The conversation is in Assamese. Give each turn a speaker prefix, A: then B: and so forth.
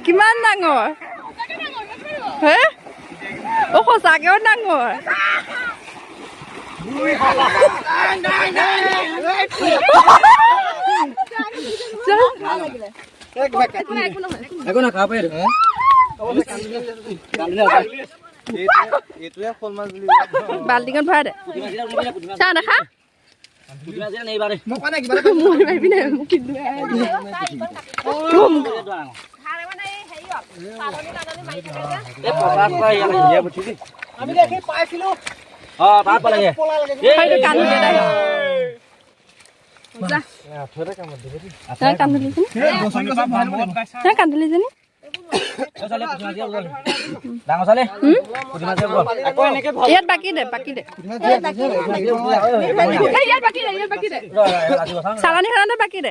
A: কিমান ডাঙৰ হে? অ, সঁচাকেও ডাঙৰ।
B: একো না, খাব পাৰি।
A: বাল্টিঙত ভৰাই দে। চা দেখা মই মাৰিবি নাই মোক কিন্তু। কান্দুলিজনী ইয়াত বাকী দে, বাকী দে, ইয়াত বাকী দে, ইয়াত বাকী দে, চালানীখনতে বাকী দে।